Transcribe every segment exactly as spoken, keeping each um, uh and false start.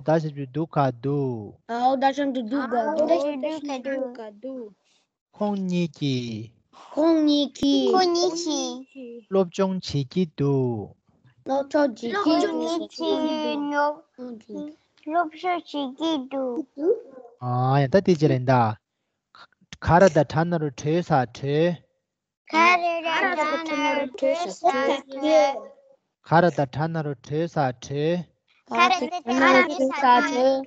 ད་ཞབས་ཀྱུ་དུ་ག་དུ། ཨའོ་ད་ཞབས་ཀྱུ་དུ་ག་དུ། ཁོང་གཉིས་ཀྱིས། ཁོང་གཉིས་ཀྱིས། ཁོང་གཉིས་ཀྱིས། སློབ་སྦྱོང་བྱེད་ཀྱི་འདུག་སློབ་སྦྱོང་བྱེད་ཀྱི་འདུག་སློབ་སྦྱོང་བྱེད་ཀྱི་འདུག་ཨ་ཡ་ད་དེ་ཅི་ལེན་ད། ག་ར་ད་དྲ་ན་རོ་བྲོས་ས་བྲོས། ག་ར་ད་དྲ་ན་རོ་བྲོས་ས་བྲོས། ག་ར་ད་དྲ་ན་རོ་བྲོས་ས་བྲོས། ག་ར་ད་དྲ་ན་རོ་བྲོས་ས་བྲོས།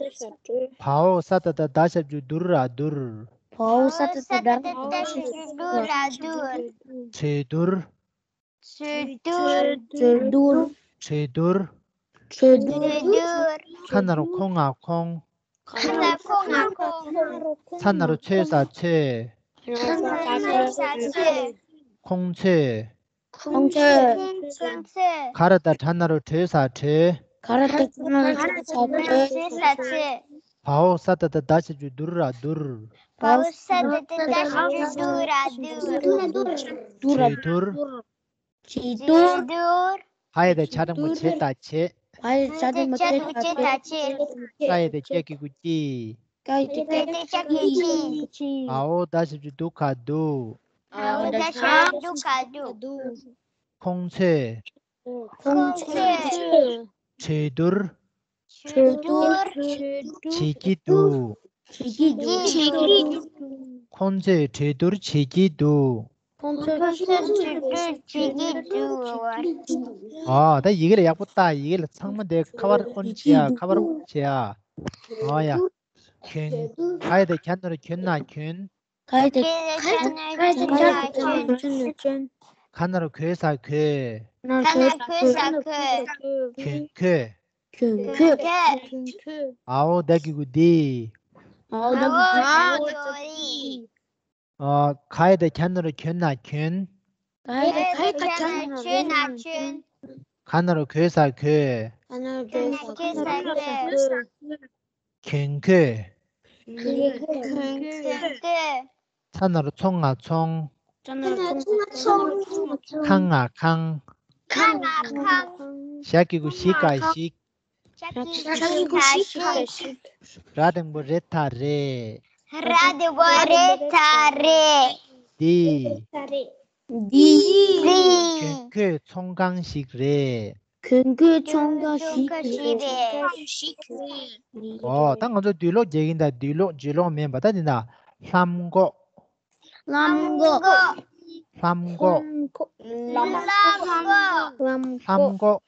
བའོ་ས་ད་ད་ད་ཞབས་ཀྱུ་དུར་ར་དུར། བའོ་ས་ད་ད་ད་ཞབས་ཀྱུ་དུར་ར་དུར། བྲོས་དུར། བྲོས་དུར། བྲོས་དུར། བྲོས་དུར། བྲོས་དུར། ཁ་ན་རོ་ཁོ་ང་ཁོང་། ཁ་ན་རོ་ཁོ་ང་ཁོང་། ཚ་ན་རོ་ཚོས་ས་ཚོས། ཚ་ན་རོ་ཚོས་ས་ཚོས། ཁོང་ཚོས། ཁོང་ཚོས། ཁོང་ཚོས། ག་ར་ད་དྲ་ན་རོ་བྲོས་ས་བྲོས། ག་ར་ད་དྲ་ན་རོ་བྲོས་ས་བྲོས། བྲོས་ས་བྲོས། བའོ་ས་ད་ད་ད་ཞབས་ཀྱུ་དུར་ར་དུར། བའོ་ས་ད་ད་ད་ཞབས་ཀྱུ་དུར་ར་དུར། བྲོས་དུར། བྲོས་དུར། ཧ་ཡ་ད་ཆ་འགྲེང་བུ་ཆེ་ད་ཆེ། ཧ་ཡ་ད་ཆ་འགྲེང་བུ་ཆེ་ད་ཆེ། ཀ་ཡ་ད་ཀྱ་གི་གུ་ཀྱི། ཀ་ཡ་ད་ཀྱ་གི་གུ་ཀྱི། ཨའོ་ད་ཞབས་ཀྱུ་དུ་ག་དུ། ཨའོ་ད་ཞབས་ཀྱུ་དུ་ག་དུ། ཁོང་ཚོས། ཁོང་ཚོས། བྲོས་དུར། བྲོས་དུར། བྱེད་ཀྱི་འདུག་བྱེད་ཀྱི་འདུག་ཁོང་ཚོས་བྲོས་དུར་བྱེད་ཀྱི་འདུག་ཁོང་ཚོས་བྲོས་དུར་བྱེད་ཀྱི་འདུག་ཨ་ད་ཡི་གེ་ལ་ཡག་པོ་ལྟ། ཡི་གེ་ལ་ཚང་མ་དེ་ཁ་པར་ཨོན་བྱེད་ཡ། ཁ་པར་ཨོན་བྱེད་ཡ། ཨ་ཡ། གྱོན། ཨ་ཡ་ད་གྱ་ན་རོ་གྱོན་ན་གྱོན། ག་ཡ་ད་ག་ཡ་ད་ག་ཡ་ད་གྱོན་ན་གྱོན། ག་ན་རོ་གོ་ས་གོས། ག་ན་རོ་གོ་ས་གོས། གྱོན་གོས། གྱོན་གོས། གྱོན་གོས། ཨའོ་ད་གི་གུ་དི། ཨའོ་ད་གི་གུ་དི། ཨ་ག་ཡ་ད་གྱ་ན་རོ་གྱོན་ན་གྱོན། ག་ཡ་ད་ག་ཡ་ད་གྱ་ན་རོ་གྱོན་ན་གྱོན། ག་ན་རོ་གོ་ས་གོས། ག་ན་རོ་གོ་ས་གོས། གྱོན་གོས། གྱོན་གོས། ཚ་ན་རོ་ཚོ་ང་ཚོང་། ཚ་ན་རོ་ཚོ་ང་ཚོང་། ཁ་ང་ཁང་། ཁ་ང་ཁང་། ཞ་གི་གུ་ཞི་ག་ཞིག་ཞ་གི་གུ་ཞི་ག་ཞིག་ར་འགྲེང་བུ་རེ་ད་རེད། ར་འགྲེང་བུ་རེ་ད་རེད། འདི། འདི། གྱོན་གོས་ཚོང་ཁང་ཞིག་རེད། གྱོན་གོས་ཚོང་ཁང་ཞིག་རེད། ཨོ་ད་ང་ཚོ་དུས་ལོག་རྒྱག་གིན་ད། དུས་ལོག་རྗེས་ལོག་མིན་པ། ད་འདི་ན་ལྷམ་གོག་ལྷམ་གོག་ལྷམ་གོག་ལྷམ་གོག་ལྷམ་གོག་ལྷམ་གོག་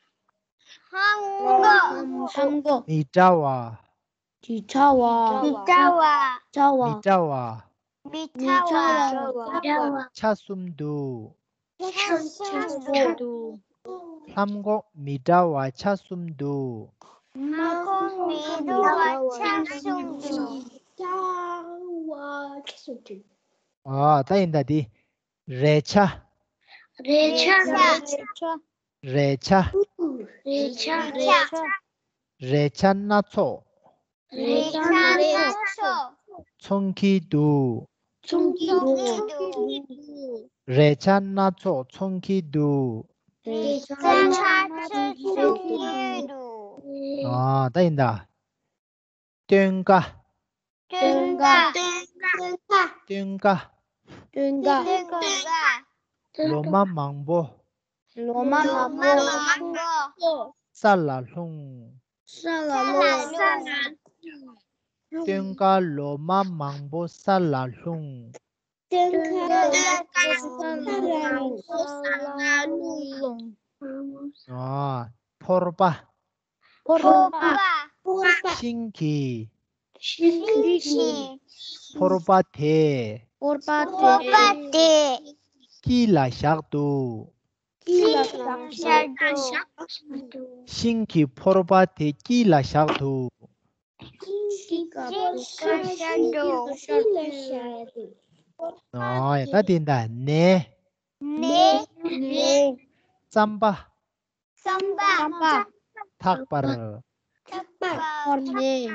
ལྷམ་གོག་མི་འདྲ་བ། མི་འདྲ་བ། མི་འདྲ་བ། མི་འདྲ་བ། མི་འདྲ་བ། ཆ་གསུམ་འདུག་ཆ་གསུམ་འདུག་ལྷམ་གོག་མི་འདྲ་བ་ཆ་གསུམ་འདུག་ལྷམ་གོག་མི་འདྲ་བ་ཆ་གསུམ་འདུག་ཨ་ད་ཡིན་ད་འདི། རས་ཆ། རས་ཆ། རས་ཆ། རས་ཆ། རས་ཆ། རས་ཆ་སྣ་ཚོགས། རས་ཆ་སྣ་ཚོགས། འཚོང་གི་འདུག་འཚོང་གི་འདུག་རས་ཆ་སྣ་ཚོགས་འཚོང་གི་འདུག་རས་ཆ་སྣ་ཚོགས་འཚོང་གི་འདུག་ཨ་ད་ཡིན་ད། སྟོན་ཀ་སྟོན་ཀ་སྟོན་ཀ་སྟོན་ཀ་ལོ་མ་མང་པོ། ལོ་མ་མང་པོ། ས་ལ་ལྷུང་། ས་ལ་ལྷུང་། སྟོན་ཀ་ལོ་མ་མང་པོ་ས་ལ་ལྷུང་། སྟོན་ཀ་ལོ་མ་མང་པོ་ས་ལ་ལྷུང་། ཨ། ཕོར་པ། ཕོར་པ། ཤིང་གི་ཤིང་གི་ཕོར་པ་དེ། ཕོར་པ་དེ། དཀྱིལ་ལ་བཞག་འདུག་དཀྱིལ་ལ་བཞག་འདུག་ཤིང་གི་ཕོར་པ་དེ་དཀྱིལ་ལ་བཞག་འདུག་ཤིང་གི་ཕོར་པ་དེ་དཀྱིལ་ལ་བཞག་འདུག་ཨ་ད་དེ་འདྲ་ནས། ནས། ནས། རྩམ་པ། རྩམ་པ། ཐག་པར། ཐག་པར། ནས།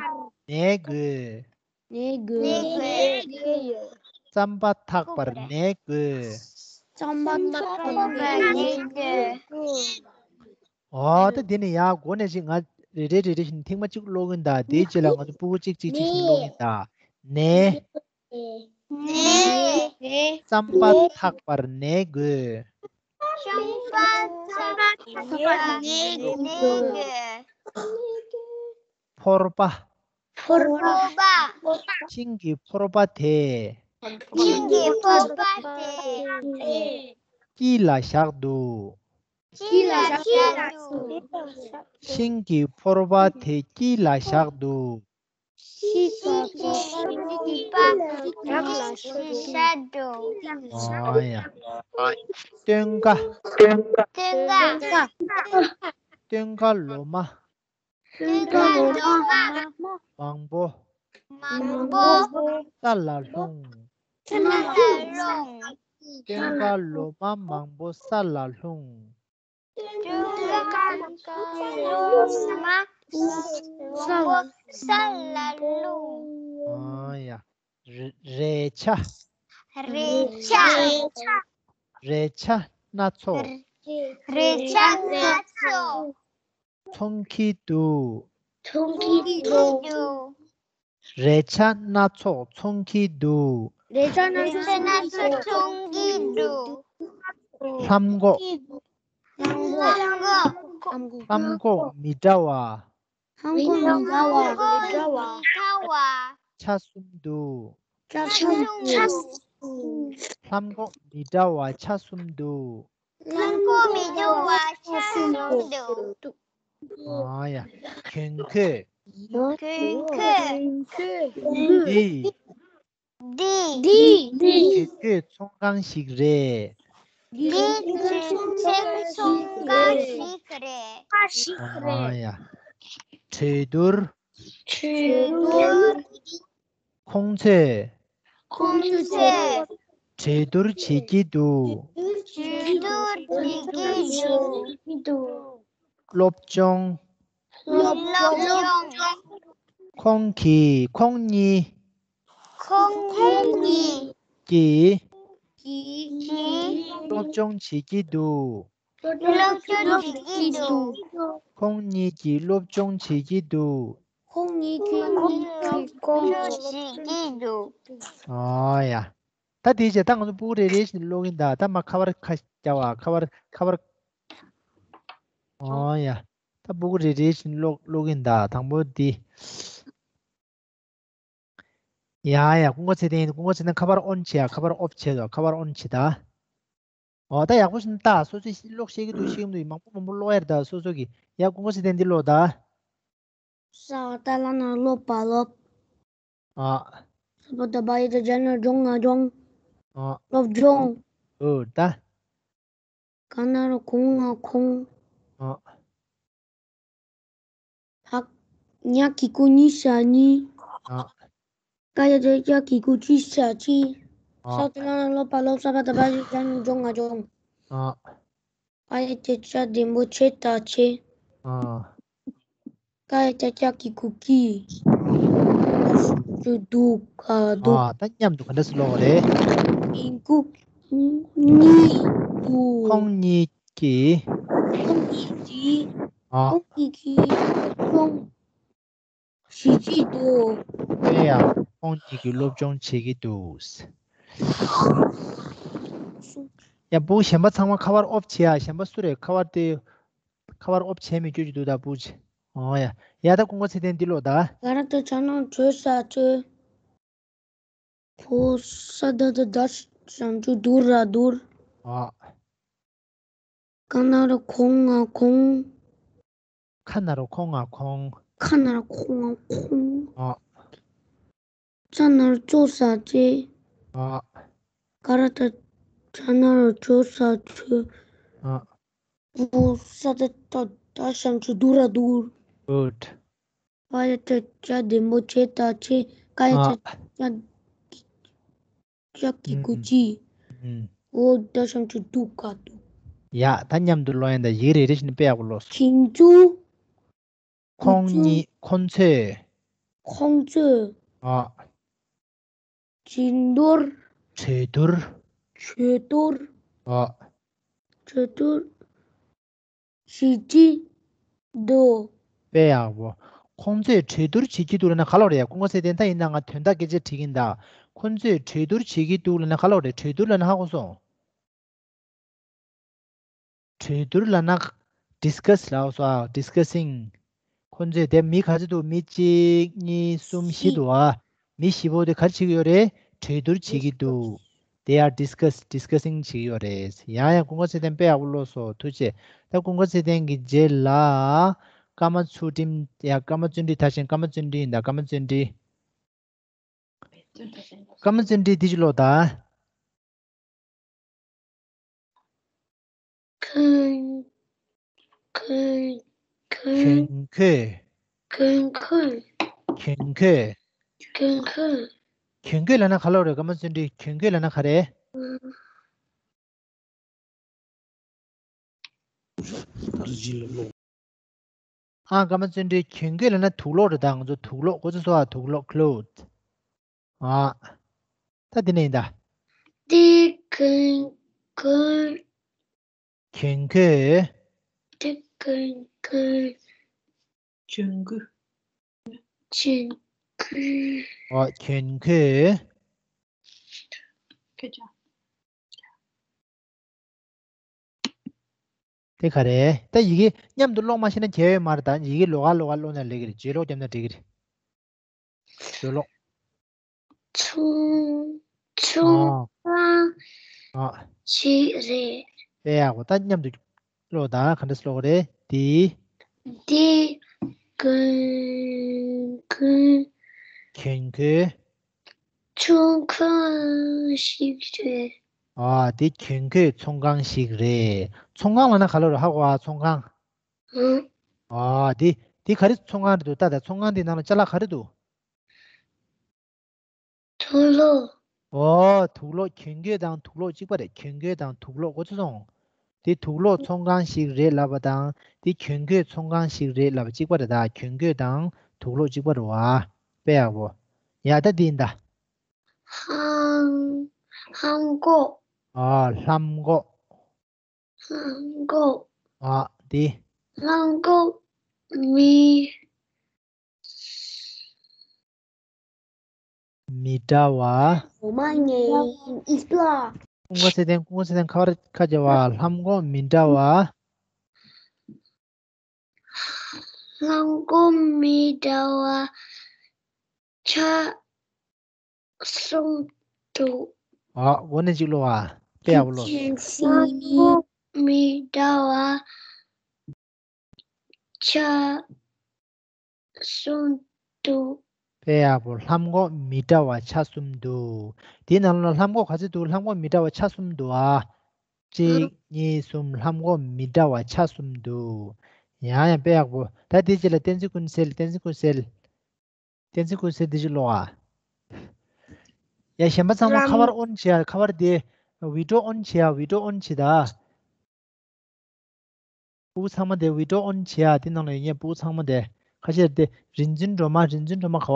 ནས་དགོས། ནས་དགོས། ནས་དགོས། རྩམ་པ་ཐག་པར་ནས་དགོས། རྩམ་པ་ཐག་པར་ནས་དགོས། ཨོ་ད་དེ་ནི་ཡ་འགོ་ནས་ཅིག་ང་ རེ་རེ་རེ་རེ་བཞིན་ཐེངས་མ་གཅིག་ཀློག་གིན་གདའ། དེའི་རྗེས་ལ་ང་ཚོ་སྤུ་གུ་གཅིག་གཅིག་གཅིག་བཞིན་ཀློག་གིན་གདའ། ནས། ནས། བསམ་པ་ཐག་པར་ནས་དགོས། བསམ་པ་ཐག་པར་ནས་དགོས། ཕོར་པ། ཕོར་པ། ཤིང་གི་ཕོར་པ་དེ། ཤིང་གི་ཕོར་པ་དེ། དཀྱིལ་ལ་བཞག་འདུག་དཀྱིལ་ལ་བཞག་འདུག་ཤིང་གི་ཕོར་པ་དེ་དཀྱིལ་ལ་བཞག་འདུག་ཤིང་གི་ཕོར་པ་དེ་དཀྱིལ་ལ་བཞག་འདུག་ཨ་ཡ། སྟོན་ཀ་སྟོན་ཀ་སྟོན་ཀ་ལོ་མ། སྟོན་ཀ་ལོ་མ། མང་པོ། མང་པོ། ས་ལ་ལྷུང་། ས་ལ་ལྷུང་། སྟོན་ཀ་ལོ་མ་མང་པོ་ས་ལ་ལྷུང་། སྟོན་ཀ་ལོ་མ་མང་པོ་ས་ལ་ལྷུང་། ཨ་ཡ། རེ་རས་ཆ། རས་ཆ། རས་ཆ་སྣ་ཚོགས། རས་ཆ་སྣ་ཚོགས། འཚོང་གི་འདུག་འཚོང་གི་འདུག་རས་ཆ་སྣ་ཚོགས་འཚོང་གི་འདུག་རས་ཆ་སྣ་ཚོགས་འཚོང་གི་འདུག་ལྷམ་གོག་ལྷམ་གོག་ལྷམ་གོག་མི་འདྲ་བ། ལྷམ་གོག་མི་འདྲ་བ། ལྷམ་གོག་མི་འདྲ་བ། ཆ་གསུམ་འདུག་ཆ་གསུམ། ལྷམ་གོག་མི་འདྲ་བ་ཆ་གསུམ་འདུག་ལྷམ་གོག་མི་འདྲ་བ་ཆ་གསུམ་འདུག་ཨ་ཡ། གྱོན་གོས། གྱོན་གོས། འདི། འདི། འདི། གྱོན་གོས་ཚོང་ཁང་ཞིག་རེད། འདི་གྱོན་གོས་ཚོང་ཁང་ཞིག་རེད། ཨ་ཡ། གྲོས་བསྡུར། གྲོས་བསྡུར། ཁོང་ཚོས། ཁོང་ཚོས། གྲོས་བསྡུར་བྱེད་ཀྱི་འདུག་གྲོས་བསྡུར་བྱེད་ཀྱི་འདུག་སློབ་སྦྱོང་། སློབ་སྦྱོང་། ཁོང་གིས་ཁོང་གཉིས། ཁོང་གཉིས། ཀྱིས། ཀྱིས། སློབ་སྦྱོང་བྱེད་ཀྱི་འདུག་སློབ་སྦྱོང་བྱེད་ཀྱི་འདུག་ཁོང་གཉིས་ཀྱིས་སློབ་སྦྱོང་བྱེད་ཀྱི་འདུག་ཁོང་གཉིས་ཀྱིས་སློབ་སྦྱོང་བྱེད་ཀྱི་འདུག་ཨ་ཡ། ད་དེའི་རྗེས་ད་ང་ཚོ་སྤུ་གུ་རེ་རེ་བཞིན་ཀློག་གིན་གདའ། ད་མ་ཁ་པར་ཁ་རྒྱག་པ། ཁ་པར་ཁ་པར། ཨོ་ཡ། ད་སྤུ་གུ་རེ་རེ་བཞིན་ཀློག་ཀློག་གིན་གདའ། དང་པོ་འདི། ཡ་ཡ། ཀུན་དགའ་ཚེ་བརྟན། ཀུན་དགའ་ཚེ་བརྟན་ཁ་པར་ཨོན་བྱེད་ཡ། ཁ་པར་ཨོབ་བྱེད་དོ། ཁ་པར་ཨོན་བྱེད་ད། ཨོ་ད་ཡག་པོ་ཞིག་ལྟ། སོ་སོས་ཀློག་ཤེས་ཀྱི་འདུག་ཤེས་ཀྱི་འདུག་མང་པོ་མང་པོ་ཀློག་ཡ་རེད་ད། སོ་སོ་གི། ཡ་ཀུན་དགའ་ཚེ་བརྟན་འདི་ཀློག་ད། ས་ཏ་ལ་ན་སློབ་པ་སློབ། ཨ། ས་པ་ད་བ་ཡ་ཏ་ཇ་ན་སྦྱོང་ང་སྦྱོང་། ཨ། སློབ་སྦྱོང་། ཨོ་ད། ག་ན་རོ་གོང་ང་གོང་། ཨ། ཧ། ཉ་གི་གུ་ཉི་ཤ་གཉིས། ཨ། ཀ་ཡ་ཏ་ཅ་གི་གུ་ཅི་ཤ་ཅི། ཨ། ས་ཏ་ལ་ན་སློབ་པ་སློབ། ས་པ་ད་བ་ཡ་ཏ་ཇ་ན་སྦྱོང་ང་སྦྱོང་། ཨ། པ་ཡ་ཏ་ཅ་འགྲེང་བུ་ཆེ་ཏ་ཆེ། ཨ། ཀ་ཡ་ཏ་ཀྱ་གི་གུ་ཀྱི། ཞུ་འདུག་ག་འདུག་ཨ། ད་མཉམ་དུ་ག་འདྲ་སེ་ཀློག་པ་རེད། ཨིན་ཀུ་གཉིས་འདུག་ཁོང་གཉིས་ཀྱིས། ཁོང་གཉིས་ཀྱིས། ཨ། ཁོང་གཉིས་ཀྱིས་སློབ་སྦྱོང་བྱེད་ཀྱི་འདུག་དེ་ཡང་ཁོང་གཉིས་ཀྱིས་སློབ་སྦྱོང་བྱེད་ཀྱི་འདུག་ཡ། སྤུ་གུ་གཞན་པ་ཚང་མ་ཁ་པར་ཨོབ་བྱེད་ཡ། གཞན་པ་སུ་རེད། ཁ་པར་དེ། ཁ་པར་ཨོབ་བྱས་མི་སྐྱོ་གི་འདུག་ད་སྤུ་གུ་ཅིག་ཨོ་ཡ། ཡ་ད་ཀུན་དགའ་ཚེ་བརྟན་འདི་ཀློག་ད། ག་ར་ཏ་ཆ་ན་ཆོས་ས་ཆོས། ཕོ་ས་ད་ད་ད་ཞབས་ཀྱུ་དུ་ར་དུར། ཨ། ག་ན་རོ་གོང་ང་གོང་། ཁ་ན་རོ་ཁོ་ང་ཁོང་། ཁ་ན་རོ་ཁོ་ང་ཁོང་། ཨ། ཙ་ན་རོ་ཙོ་ས་ཙེ། ཨ། ག་ར་ཏ་ཆ་ན་རོ་ཆོ་ས་ཆོས། ཨ། བོ་ས་ད་ད་ད་ཞབས་ཀྱུ་དུ་ར་དུར། གུཌ། བ་ཡ་ཏ་ཅ་འགྲེང་བུ་ཆེ་ཏ་ཆེ། ཀ་ཡ་ཏ་ཨ་ཅ་ཀྱ་གི་གུ་ཀྱི། ཨུམ། འོ་ད་ཞབས་ཀྱུ་དུ་ག་དུ། ཡ་ད་མཉམ་དུ་ཀློག་ཡ་ད། ཡིག་རེ་རེ་བཞིན་དཔེ་ཡག་པོ་ཀློག་སོང་། ཁྱིང་ཅུ། ཁོང་གཉིས། ཁོང་ཚོས། ཁོང་ཚོས། ཨ། གྲོས་བསྡུར། གྲོས་བསྡུར། གྲོས་བསྡུར། ཨ། གྲོས་བསྡུར། བྱེད་ཀྱི་འདུག་དཔེ་ཡག་པོ། ཁོང་ཚོས་གྲོས་བསྡུར་བྱེད་ཀྱི་འདུག་ལབ་ན་ག་ལབ་རེད་ཡ། ཀུན་དགའ་ཚེ་བརྟན། ད་ཡིན་ན་ང་དོན་དག་སྐད་ཆ་དྲིས་ཀྱིན་གདའ། ཁོང་ཚོས་གྲོས་བསྡུར་བྱེད་ཀྱི་འདུག་ལབ་ན་ག་ལབ་རེད། གྲོས་བསྡུར་ལབ་ན་ཧ་གོ་སོང་། གྲོས་བསྡུར་ལབ་ན་discuss ལབ་སོང་ཨ། discussing། ཁོང་ཚོས་དེ་མི་ག་ཚོད་འདུག་མི་གཅིག་གཉིས་གསུམ་བཞི་འདུག་ཨ། མི་བཞི་པོ་དེ་ག་རེ་བྱེད་ཀྱི་ཡོད་རེད། གྲོས་བསྡུར་བྱེད་ཀྱི་འདུག They are discuss discussing བྱེད་ཀྱི་ཡོད་རེད། ཡང་ཡང་ཀུན་དགའ་ཚེ་བརྟན་དཔེ་ཡག་པོ་ཀློག་སོང་། ཐུགས་རྗེ་ཆེ། ད་ཀུན་དགའ་ཚེ་བརྟན་གྱི་རྗེས་ལ་ཀརྨ་ཚུལ་ཁྲིམས་ཡ། ཀརྨ་བརྩོན་འགྲུས་མཐར་ཕྱིན། ཀརྨ་བརྩོན་འགྲུས་ཡིན་ད། ཀརྨ་བརྩོན་འགྲུས། ཀརྨ་བརྩོན་འགྲུས་འདི་ཅིག་ཀློག་ད། གྱོན་གྱོན་གྱོན་གྱོན་གོས། གྱོན་གོས། གྱོན་གོས། གྱོན་གོས། གྱོན་གོས་ལབ་ན་ག་ལབ་རེད། ཀརྨ་བརྩོན་འགྲུས། གྱོན་གོས་ལབ་ན་ག་རེད། ཨ། ཀརྨ་བརྩོན་འགྲུས། གྱོན་གོས་ལབ་ན་དུག་སློག་རེད་ད། ང་ཚོ་དུག་སློག་གོ་ཚོད་སོ་ཨ། དུག་སློག cloth། ཨ། ད་འདི་ནས་ཡིན་ད། འདི་གྱོན་གོས། གྱོན་གོས། འདི་གྱོན་གོས། གྱོན་གོས། གྱོན་གོས། ཨོ། གྱོན་གོས། སྐད་ཆ། དེ་ག་རེད། ད་ཡི་གེ་མཉམ་དུ་ཀློག་མ་ཤེས་ན་གལ་ཡོད་མ་རེད། ད་ཡི་གེ་ལོགས་ཀ་ལོགས་ཀ་ཀློག་ན་ལེགས་ཀྱི་རེད། བརྗེས་ཀློག་བརྒྱབ་ན་འགྲིག་གི་རེད། བརྗེས་ཀློག་ཚོང་ཚོང་ཨ། ཁང་ཨ། ཞིག་རེད། དཔེ་ཡག་པོ། ད་མཉམ་དུ་ཀློག་དང་། ག་འདྲ་ཀློག་རེད། འདི། འདི་གྱོན་གོས། གྱོན་གོས། ཚོང་ཁང་ཞིག་རེད། ཨ། འདི་གྱོན་གོས་ཚོང་ཁང་ཞིག་རེད། ཚོང་ཁང་ལབ་ན་ག་ལབ་རེད། ཧ་གོ་ཨ། ཚོང་ཁང་། ཨ། འདི་འདི་ག་རེ་ཚོང་ཁང་རེད་འདུག་ད་ད་ཚོང་ཁང་འདི་ནང་ལ་ཅ་ལག་ག་རེ་འདུག་དུག་སློག་ཨོ། དུག་སློག་གྱོན་གོས་དང་དུག་སློག་གཅིག་པ་རེད། གྱོན་གོས་དང་དུག་སློག་གོ་ཚོད་སོང་། དེ་དུག་སློག་ཚོང་ཁང་ཞིག་རེད་ལབ་པ་དང་དེ་གྱོན་གོས་ཚོང་ཁང་ཞིག་རེད་ལབ་པ་གཅིག་པ་རེད་ད། གྱོན་གོས་དང་དུག་སློག་གཅིག་པ་རེད་བ། དཔེ་ཡག་པོ། ཡ་ད་འདི་ཡིན་ད། ལྷམ། ལྷམ་གོག་ཨ། ལྷམ་གོག་ལྷམ་གོག་ཨ། འདི། ལྷམ་གོག་མི། མི་འདྲ་བ། ཀུན་དགའ་ཚེ་བརྟན། ཀུན་དགའ་ཚེ་བརྟན་ཁ་བར་ཁ་རྒྱབ་པ། ལྷམ་གོག་མི་འདྲ་བ། ལྷམ་གོག་མི་འདྲ་བ་ཆ་གསུམ་འདུག་ཨ། འོ་ནས་གཅིག་ཀློག་ཨ། དཔེ་ཡག་པོ་ཀློག་ལྷམ་གོག་མི་འདྲ་བ་ཆ་གསུམ་འདུག་དཔེ་ཡག་པོ། ལྷམ་གོག་མི་འདྲ་བ་ཆ་གསུམ་འདུག་དེའི་ནང་ལ་ལྷམ་གོག་ག་ཚོད་འདུག་ལྷམ་གོག་མི་འདྲ་བ་ཆ་གསུམ་འདུག་ཨ། གཅིག་གཉིས་གསུམ། ལྷམ་གོག་མི་འདྲ་བ་ཆ་གསུམ་འདུག་ཡང་ཡང་དཔེ་ཡག་པོ། ད་དེའི་རྗེས་ལ་བསྟན་འཛིན་ཀུན་གསལ། བསྟན་འཛིན་ཀུན་གསལ། བསྟན་འཛིན་ཀུན་གསལ་འདི་ཅིག་ཀློག་ཨ། ཡ། གཞན་པ་ཚང་མ་ཁ་པར་ཨོན་བྱེད་ཨ། ཁ་པར་དེ་video on བྱེད་ཨ། video on བྱེད་ད། སྤུ་གུ་ཚང་མ་དེ་video on བྱེད་ཨ། དེ་ནང་ལ་ཡོད་མཁན་སྤུ་གུ་ཚང་མ་དེ། ཁ་ཤས་དེ་རིག་འཛིན་སྒྲོལ་མ། རིག་འཛིན་སྒྲོལ་མ་ག་བ།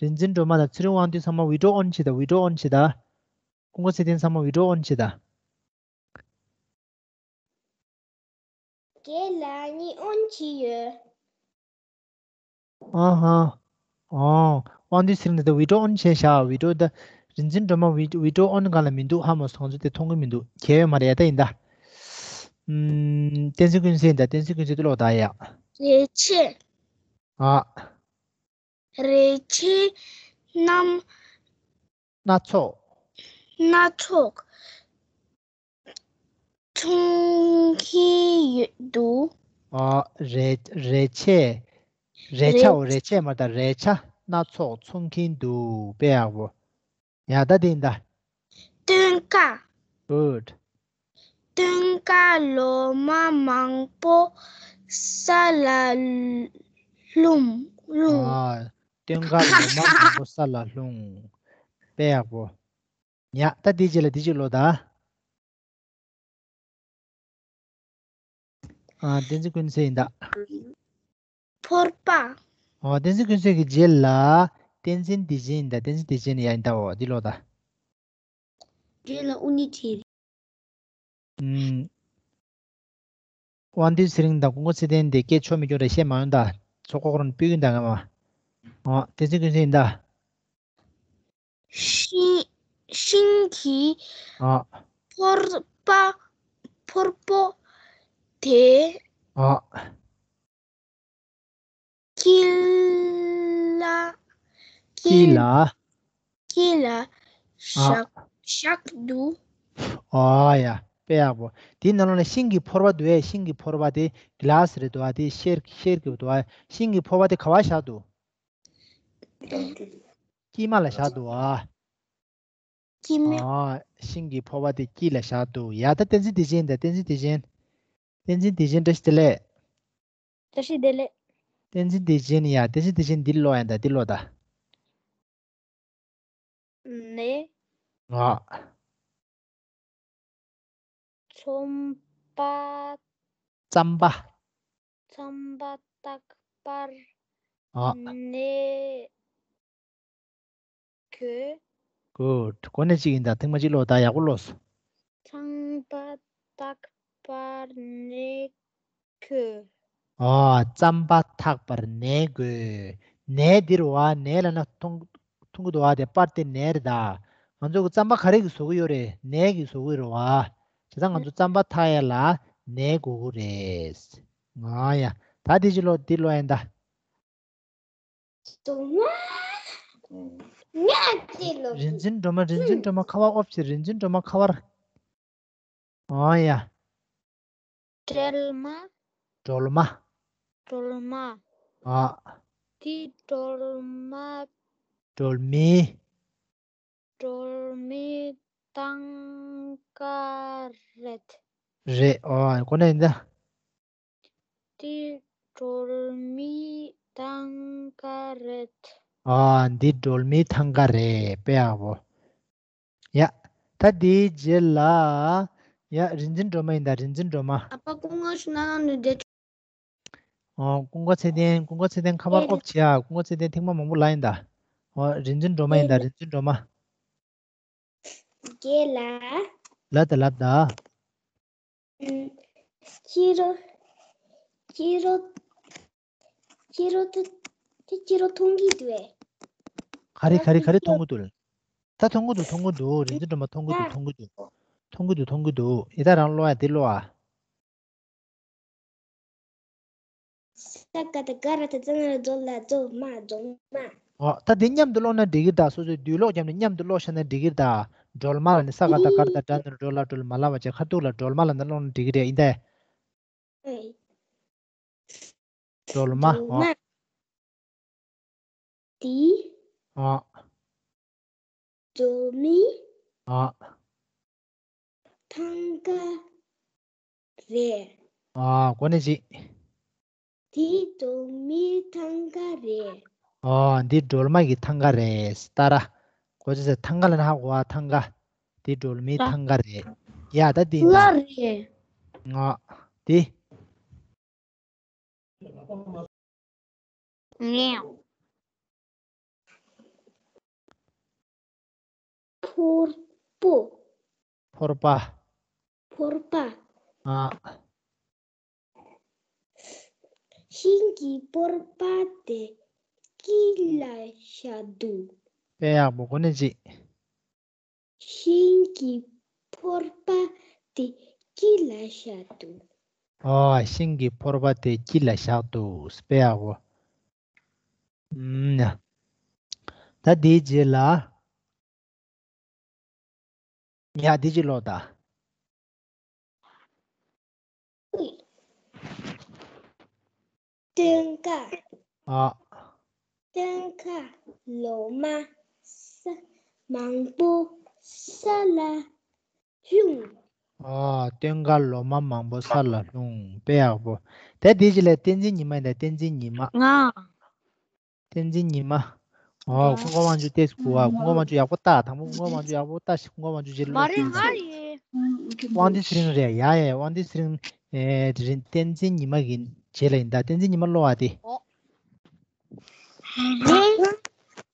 རིག་འཛིན་སྒྲོལ་མ་དང་ཚེ་རིང་དབང་འདུས་ཚང་མ་video on བྱེད་ད། video on བྱེད་ད། ཀུན་དགའ་ཚེ་བརྟན་ཚང་མ་video on བྱེད་ད། རྒན་ལགས་ནི་ཨོན་བྱས་ཡོད། ཨ་ཧ། ཨོ། དབང་འདུས་ཚེ་རིང་ད་ལྟ་video on བྱས་བཞག video ད། རིག་འཛིན་སྒྲོལ་མ་video on སྒང་ལ་མི་འདུག་ཧ་མོ་སོང་ཚོད་དེ་མཐོང་གི་མི་འདུག་གལ་ཡོད་མ་རེད་ཡ། ད་ཡིན་ད། ཨུམ། བསྟན་འཛིན་ཀུན་གསལ་ཡིན་ད། བསྟན་འཛིན་ཀུན་གསལ་དུ་ཀློག་ད་ཡ། རས་ཆས། ཨ། རས་ཆས་རྣམས། སྣ་ཚོགས། སྣ་ཚོགས་འཚོང་གིན་ཡོད་འདུག་ཨ། རས་རས་ཆས། རས་ཆ། རས། འོ། རས་ཆས་མ་རེད་ད། རས་ཆ་སྣ་ཚོགས་འཚོང་གིན་འདུག་དཔེ་ཡག་པོ། ཡ་ད་དེ་ཡིན་ད། སྟོན་ཀ Good. སྟོན་ཀ་ལོ་མ་མང་པོ་ས་ལ་ལྷུང་། ལྷུང་། ཨ། སྟོན་ཀ་ལོ་མ་མང་པོ་ས་ལ་ལྷུང་། དཔེ་ཡག་པོ། ཡ་ད་དེའི་རྗེས་ལ་དེ་ཅིག་ཀློག་ད། ཨ། བསྟན་འཛིན་ཀུན་གསལ་ཡིན་ད། ཕོར་པ། ཨོ། བསྟན་འཛིན་ཀུན་གསལ་གྱི་རྗེས་ལ་བསྟན་འཛིན་བདེ་ཆེན་ཡིན་ད། བསྟན་འཛིན་བདེ་ཆེན་ཡ་ཡིན་ད། འོ་འདི་ཀློག་ད། རྗེས་ལ་དབུ་ནི་བྲིས། ཨུམ། དབང་འདུས་ཚེ་རིང་དང་ཀུན་དགའ་ཚེ་བརྟན་དེ་སྐད་ཆོ་མི་ཆོ་རེ་བཤད་མ་ཡོང་ད། ཚོགས་ཁོག་རོན་པི་གིན་ད་ང་མ། ཨོ། དེ་ཚོ་ཀུན་སེ་ཡིན་ད། ཤིང་ཤིང་གི་ཨོ། ཕོར་པ་ཕོར་པོ་དེ་ཨོ། དཀྱིལ་ལ་དཀྱིལ་ལ་དཀྱིལ་ལ་ཨོ། བཞག་བཞག་འདུག་ཨོ་ཡ། དཔེ་ཡག་པོ། དེའི་ནང་ལོགས་ལ་ཤིང་གི་ཕོར་པ་འདུག་ཨེ། ཤིང་གི་ཕོར་པ་དེ་གི་ལཱ་སི་རེད་འདུག་ཨ། དེ་ཤེར་ཤེར་གི་འདུག་ཨ། ཤིང་གི་ཕོར་པ་དེ་ག་པར་བཞག་འདུག་དཀྱིལ་མ་ལ་བཞག་འདུག་ཨ། དཀྱིལ་མ། ཨ། ཤིང་གི་ཕོར་པ་དེ་དཀྱིལ་ལ་བཞག་འདུག་ཡ། ད་བསྟན་འཛིན་བདེ་ཆེན་ད། བསྟན་འཛིན་བདེ་ཆེན། བསྟན་འཛིན་བདེ་ཆེན་བཀྲ་ཤིས་བདེ་ལེགས། བཀྲ་ཤིས་བདེ་ལེགས། བསྟན་འཛིན་བདེ་ཆེན་ཡ། བསྟན་འཛིན་བདེ་ཆེན་འདི་ཀློག་ཡ་ད། འདི་ཀློག་ད། ནས། ཨ། ཚོམ་པ། རྩམ་པ། རྩམ་པ་བཏགས་པར་ཨ། ནས་གོས། གུཌ། གོ་ནས་གཅིག་ཡིན་ད། ཐེངས་མ་གཅིག་ཀློག་ད། ཡག་པོ་ཀློག་སོང་། རྩམ་པ་བཏགས་པར་ནས་གོས། ཨ། རྩམ་པ་འཐག་པར་ནས་གོས། ནས་འདི་རུ་བ། ནས་ལབ་ན་མཐོང་མཐོང་གི་འདུག་བ། དེ་པར་དེ་ནས་རེད་ད། ང་ཚོ་གི་རྩམ་པ་ག་རེ་གི་བཟོ་གི་ཡོད་རེད། ནས་གི་བཟོ་གི་རེད་བ། བྱས་ཙང་ང་ཚོ་རྩམ་པ་འཐག་ཡ་ལ་ནས་དགོས་གི་རེད། ང་ཡ། ད་དེ་ཅི་ལོ་དེ་ལོ་ཡན་ད། ང་དེ་ལོ། རིན་ཆེན་སྒྲོལ་མ། རིན་ཆེན་སྒྲོལ་མ་ཁ་པར་ཨོབ་ཅི། རིན་ཆེན་སྒྲོལ་མ་ཁ་པར། ཨོ་ཡ། སྒྲོལ་མ། སྒྲོལ་མ། སྒྲོལ་མ། ཨ། དེ་སྒྲོལ་མ། སྒྲོལ་མའི། སྒྲོལ་མའི་ཐང་ག་རེད། རེད། ཨོ། གོ་ནས་ཡིན་ད། དེ་སྒྲོལ་མའི་ཐང་ག་རེད། ཨ། འདི་སྒྲོལ་མའི་ཐང་ག་རེད། དཔེ་ཡག་པོ། ཡ། ད་དེའི་རྗེས་ལ། ཡ། རིན་ཆེན་སྒྲོལ་མ་ཡིན་ད། རིན་ཆེན་སྒྲོལ་མ། ཨ་ཕ་ཀུན་དགའ་ཞུ་ན་ན་ནུ་དེ། ཨོ། ཀུན་དགའ་ཚེ་བརྟན། ཀུན་དགའ་ཚེ་བརྟན་ཁ་པར་ཨོབ་བྱེད་ཨ། ཀུན་དགའ་ཚེ་བརྟན་ཐེངས་མ་མང་པོ་ལ་ཡིན་ད། ཨོ། རིན་ཆེན་སྒྲོལ་མ་ཡིན་ད། རིན་ཆེན་སྒྲོལ་མ། རྒན་ལགས། ལབ་ད་ལབ་ད། ཨུམ། ཁྱེད་རང་། ཁྱེད་རང་། ཁྱེད་རང་ད་དེ་ཁྱེད་རང་མཐོང་གི་འདུག་གས། ག་རེ་ག་རེ་ག་རེ་མཐོང་གི་འདུག་ད་མཐོང་གི་འདུག་མཐོང་གི་འདུག་རིན་ཆེན་སྒྲོལ་མ་མཐོང་གི་འདུག་མཐོང་གི་འདུག་མཐོང་གི་འདུག་མཐོང་གི་འདུག་ཡི་ད་རང་ཀློག་ཡ་དེ་ཀློག་ཨ། ས་ག་ད་ག་ར་ད་ཙ་ན་རྫོ་ལ་རྫོ་མ་རྫོ་མ། ཨོ། ད་དེ་མཉམ་དུ་ཀློག་ན་འགྲིག་གི་རེད་ད། སོ་སོའི་བསྡུས་ཀློག་བརྒྱབ་ནས་མཉམ་དུ་ཀློག་བཞག་ན་འགྲིག་གི་རེད་ད། སྒྲོལ་མ་ལ་ནི་ས་ག་ད་ག་ར་ད་སྒྲ་ན་རོ་སྒྲོ་ལ་སྒྲོལ། མ་ལ་བ་བྱ་ཁ་ཐུག་ལ་སྒྲོལ་མ་ལ་ན་ཀློག་ན་འགྲིག་གི་རེད་ཡིན་ད། ཨེ། སྒྲོལ་མ། སྒྲོལ་མ། ཨོ། དེ། ཨོ། རྫོགས་མི། ཨོ། ཐང་ག་རེད། ཨོ། གོ་ནས་ཅི། དེ་རྫོགས་མི་ཐང་ག་རེད། ཨོ། འདི་སྒྲོལ་མ་གི་ཐང་ག་རེད། ད་ར། གོ་ཅི་ཟེར། ཐང་ག་ལ་ན་ཧ་གོ་བ། ཐང་ག་འདི་སྒྲོལ་མའི་ཐང་ག་རེད། ཡ་ད་འདི་ལ་ན་རེད། ཨོ། འདི། ངེའོ། ཕོར་པོ། ཕོར་པ། ཕོར་པ། ཨ། ཤིང་གི་ཕོར་པ་དེ་དཀྱིལ་ལ་བཞག་འདུག་དཔེ་ཡག་པོ་གོ་ནས་ཅི། ཤིང་གི་ཕོར་པ་དེ་དཀྱིལ་ལ་བཞག་འདུག་ཨོ། ཤིང་གི་ཕོར་པ་དེ་དཀྱིལ་ལ་བཞག་འདུག་དཔེ་ཡག་པོ། ཨུམ། ཡ། ད་དེའི་རྗེས་ལ། ཡ་དེ་ཅི་ཀློག་ད། སྟོན་ཁ། ཨ། སྟོན་ཁ་ལོ་མ་ས་མང་པོ་ས་ལ་ལྷུང་། ཨ། སྟོན་ཁ་ལོ་མ་མང་པོ་ས་ལ་ལྷུང་། དཔེ་ཡག་པོ། ད་དེ་ཅི་ལ་བསྟན་འཛིན་ཉི་མ་ཡིན་ད། བསྟན་འཛིན་ཉི་མ། ང་། བསྟན་འཛིན་ཉི་མ། ཨོ། ཀུན་དགའ་དབང་ཕྱུག་ཏེས་གུ་བ། ཀུན་དགའ་དབང་ཕྱུག་ཡག་པོ་ལྟ། དང་པོ་ཀུན་དགའ་དབང་ཕྱུག་ཡག་པོ་ལྟ་ཞིག་ཀུན་དགའ་དབང་ཕྱུག་རྗེས་ལོ་མ་རེད། ང་རེད། དབང་འདུས་ཚེ་རིང་རེད། ཡ་ཡ། དབང་འདུས་ཚེ་རིང་། ཨེ། དེ་རིང་བསྟན་འཛིན་ཉི་མ་གི་རྗེས་ལ་ཡིན་ད། བསྟན་འཛིན་ཉི་མ་ཀློག་ཨ་དེ། ཨོ། རེ་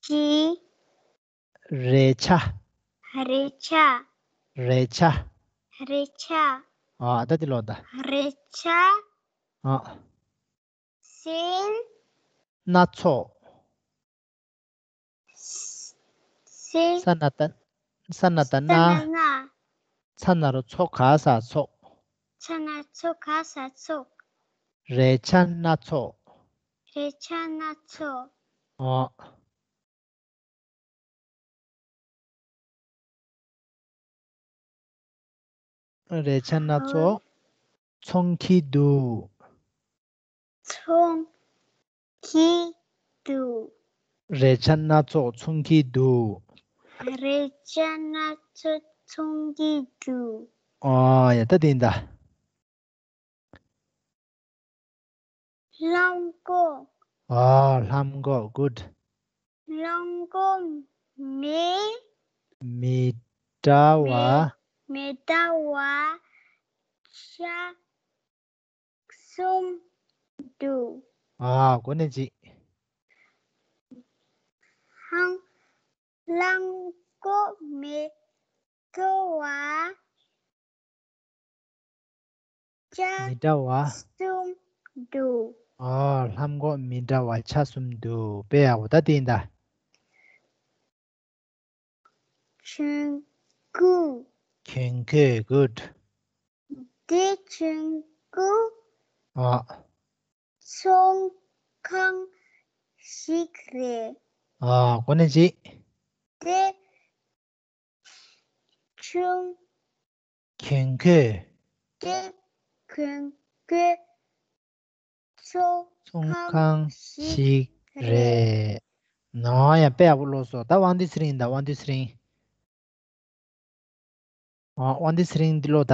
ཆི། རེ་ཆ། རེ་ཆ། རེ་ཆ། རེ་ཆ། ཨ། ད་དེ་ཀློག་ད། རེ་ཆ། ཨ། སེམས། སྣ་ཚོགས། ས། ས་ན་བཏགས། ས་ན་བཏགས་སྣ། ས་ན་སྣ། ཚ་ན་རོ་ཚོ་ག་ས་ཚོགས། ཚ་ན་ཚོ་ག་ས་ཚོགས། རས་ཆ་སྣ་ཚོགས། རས་ཆ་སྣ་ཚོགས། ཨོ། རས་ཆ་སྣ་ཚོགས་ཚོང་གི་འདུག་ཚོང་གི་འདུག་རས་ཆ་སྣ་ཚོགས་ཚོང་གི་འདུག་རས་ཆ་སྣ་ཚོགས་ཚོང་གི་འདུག་ཨ་ཡ་ད་དེ་ཡིན་ད། ལྷམ་གོག་ཨ་ལྷམ་གོག good། ལྷམ་གོག་མེ། མི་འདྲ་བ། མི་མི་འདྲ་བ་ཆ་གསུམ་འདུག་ཨ་གོ་ནས་ཅི། ལྷམ་ལྷམ་གོག་མེ་འདྲ་བ། ཆ་མི་འདྲ་བ། གསུམ་འདུག་ཨ་ལྷམ་གོག་མི་འདྲ་བ་ཆ་གསུམ་འདུག་དཔེ་ཡག་པོ་ད་དེ་ཡིན་ད། གྱོན་གོས། གྱོན་གོས་good། དེ་གྱོན་གོས། ཨ། ཚོང་ཁང་ཞིག་རེད། ཨ་གོ་ནས་ཅི། དེ་གྱོན། གྱོན་གོས། དེ་གྱོན་གོས་ཚོང་ཚོང་ཁང་ཁང་ཞིག་ཞིག་རེད། རེད། ནོ་ཡ་དཔེ་ཡག་པོ་ཀློག་སོང་ད་དབང་འདུས་ཚེ་རིང་ཡིན་ད་དབང་འདུས་ཚེ་རིང་། ཨ་དབང་འདུས་ཚེ་རིང་འདི་ཀློག་ད།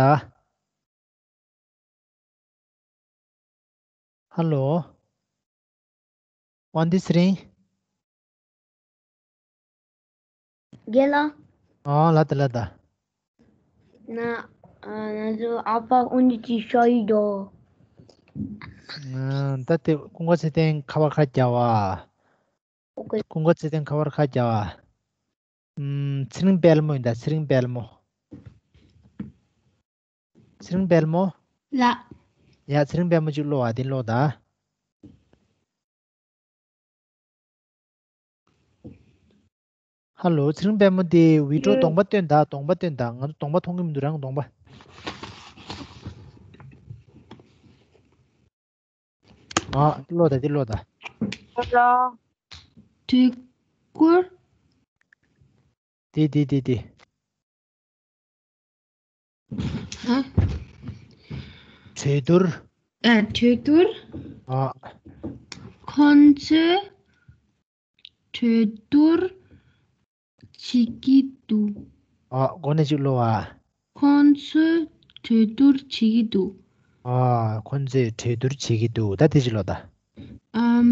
ཧ་ལོ། དབང་འདུས་ཚེ་རིང་། རྒན་ལགས། ཨ་ལ་ད་ལ་ད། ན་ཨ་ང་ཚོ་ཨ་ཕ་དབང་འདུས་ཀྱི་ཤོག་ཡིག་འགྲོ། ཨ་ད་དེ་ཀུན་དགའ་ཚེ་བརྟན་ཁ་པར་ཁ་རྒྱག་བ། ཨོ་ཀེ། ཀུན་དགའ་ཚེ་བརྟན་ཁ་པར་ཁ་རྒྱག་བ། ཨམ་ཚེ་རིང་དཔལ་མོ་ཡིན་ད་ཚེ་རིང་དཔལ་མོ། ཚེ་རིང་དཔལ་མོ། ལགས། ཡ་ཚེ་རིང་དཔལ་མོ་གཅིག་ཀློག་ཨ་དེ་ཀློག་ད། ཧ་ལོ་ཚེ་རིང་དཔལ་མོ་དེ་བི་ཀྲོ་གདོང་པ་སྟོན་ད་གདོང་པ་སྟོན་ད་ང་ཚོ་གདོང་པ་མཐོང་གི་མི་འདུག་རང་གདོང་པ། ཨ་ཀློག་ད་དེ་ཀློག་ད། ཀློག་ད། དུས་འཁོར། དེ་དེ་དེ་དེ། ཧ། གྲོས་བསྡུར། ཨ་གྲོས་བསྡུར། ཨ། ཁོང་ཚོས་གྲོས་བསྡུར་བྱེད་ཀྱི་འདུག་ཨ་གོ་ནས་ཅིག་ཀློག་ཨ། ཁོང་ཚོས་གྲོས་བསྡུར་བྱེད་ཀྱི་འདུག་ཨ་ཁོང་ཚོས་གྲོས་བསྡུར་བྱེད་ཀྱི་འདུག་ད་དེ་ཅིག་ཀློག་ད། ཨམ།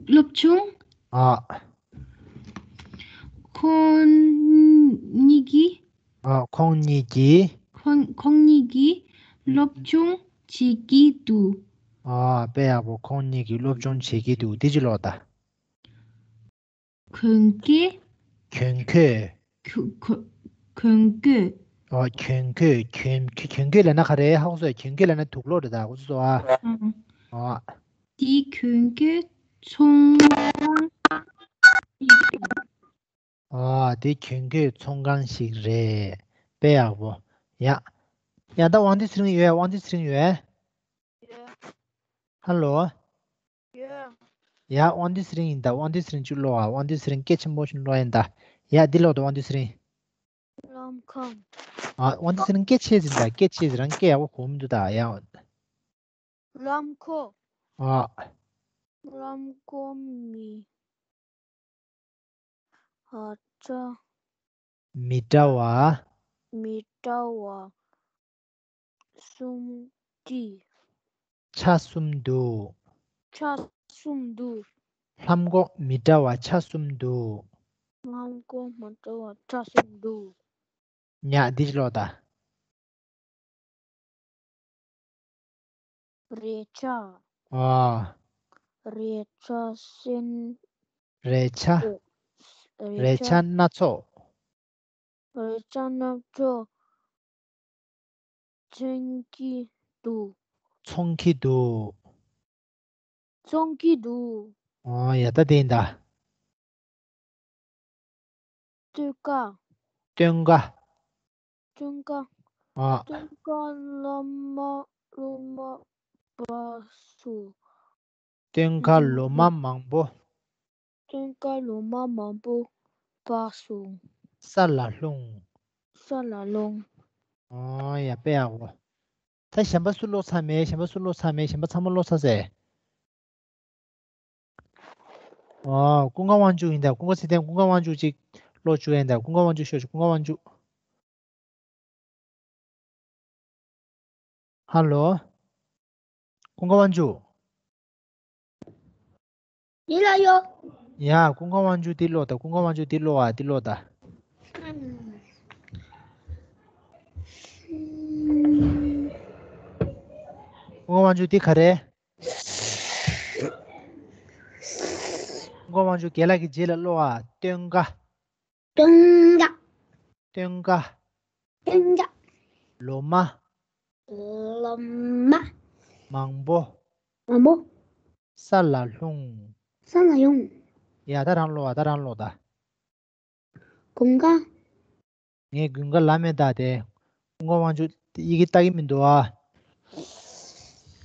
སློབ་ཆུང་། ཨ། ཁོང་གཉིས་ཀྱིས། ཨ་ཁོང་གཉིས་ཀྱིས། ཁོང་ཁོང་གཉིས་ཀྱིས་སློབ་སྦྱོང་བྱེད་ཀྱི་འདུག་ཨ་དཔེ་ཡག་པོ། ཁོང་གཉིས་ཀྱིས་སློབ་སྦྱོང་བྱེད་ཀྱི་འདུག་དེ་ཅི་ལོག་ད། གྱོན་གོས། གྱོན་གོས། གྱོ་གྱོ་གྱོན་གོས། ཨ་གྱོན་གོས། གྱོན་གྱོན་གོས་ལབ་ན་ག་རེ། ཧ་གོ་སོང་། གྱོན་གོས་ལབ་ན་དུག་ལོག་རེད་ད། གོ་སོང་ཨ། ཨ། དེ་གྱོན་གོས་ཚོང་ཁང་ཞིག་འདུག་ཨ་དེ་གྱོན་གོས་ཚོང་ཁང་ཞིག་རེད། དཔེ་ཡག་པོ། ཡ། ཡ་ད་དབང་འདུས་ཚེ་རིང་ཡོད། དབང་འདུས་ཚེ་རིང་ཡོད། ཡོད། ཧ་ལོ། ཡོད། ཡ་དབང་འདུས་ཚེ་རིང་ཡིན་ད། དབང་འདུས་ཚེ་རིང་ཅིག་ཀློག་ཨ། དབང་འདུས་ཚེ་རིང་སྐད་ཆེན་པོ་ཞིག་ཀློག་ཡིན་ད། ཡ་འདི་ཀློག་ད་དབང་འདུས་ཚེ་རིང་། ལམ་ཁ། ཨ་དབང་འདུས་ཚེ་རིང་སྐད་ཆེ་ཟིན་ད། སྐད་ཆེ་ཟིན། རང་སྐད་ཡག་པོ་གོ་མི་འདུག་ད་ཡ། ལམ་ཁོ། ཨ། ལམ་ཁོ་མི་ཧ་ཅང་། མི་འདྲ་བ། མི་འདྲ་བ་གསུམ་འདུག་ཆ་གསུམ་འདུག་ཆ་གསུམ་འདུག་ལྷམ་གོག་མི་འདྲ་བ་ཆ་གསུམ་འདུག་ལྷམ་གོག་མི་འདྲ་བ་ཆ་གསུམ་འདུག་ཉག་འདི་ཅི་ལོག་ད། རས་ཆ། ཨ། རས་ཆ་སེན། རས་ཆ། རས་རས་ཆ། ཆ་སྣ་ཚོགས། རས་ཆ་སྣ་ཚོགས་ཚོང་གི་འདུག་ཚོང་གི་འདུག་བཙོང་གི་འདུག་ཨོ་ཡ། ད་དེ་ཡིན་ད། སྟོན་ཀ་སྟོན་ཀ་སྟོན་ཀ་ཨོ། སྟོན་ཀ་ལོ་མ་ལོ་མ་སྤར་སོང་། སྟོན་ཀ་ལོ་མ་མང་པོ། སྟོན་ཀ་ལོ་མ་མང་པོ་སྤར་སོང་། ས་ལ་ལྷུང་། ས་ལ་ལྷུང་། ཨོ་ཡ། དཔེ་ཡག་པོ། ད་གཞན་པ་སུ་ཀློག་ཚར་མེད། གཞན་པ་སུ་ཀློག་ཚར་མེད། གཞན་པ་ཚང་མ་ཀློག་ཚར་ཟེར། ཨོ། ཀུན་དགའ་དབང་ཕྱུག་ཡིན་ད། ཀུན་དགའ་ཚེ་བརྟན། ཀུན་དགའ་དབང་ཕྱུག་ཅིག་ཀློག་བཅུག་ཡིན་ད། ཀུན་དགའ་དབང་ཕྱུག་ཤོག་ཀུན་དགའ་དབང་ཕྱུག་ཧ་ལོ། ཀུན་དགའ་དབང་ཕྱུག་ཡིན་ལ་ཡོ། ཡ། ཀུན་དགའ་དབང་ཕྱུག་འདི་ཀློག་ད། ཀུན་དགའ་དབང་ཕྱུག་འདི་ཀློག་ཨ། འདི་ཀློག་ད། ཀུན་དགའ་དབང་ཕྱུག་འདི་ག་རེ། ཀུན་དགའ་དབང་ཕྱུག་རྒན་ལགས་ཀྱི་རྗེས་ལ་ཀློག་ཨ། སྟོན་ཀ་སྟོན་ཀ་སྟོན་ཀ་སྟོན་ཀ་ལོ་མ། ལོ་མ། མང་པོ། མང་པོ། ས་ལ་ལྷུང་། ས་ལ་ལྷུང་། ཡ། ད་རང་ཀློག་ཨ། ད་རང་ཀློག་ད། དགུན་ཁ། ངས་དགུན་ཁ་ལབ་མེད་ད་དེ། ཀུན་དགའ་དབང་ཕྱུག་ཡི་གེ་ལྟ་གི་མི་འདུག་ཨ།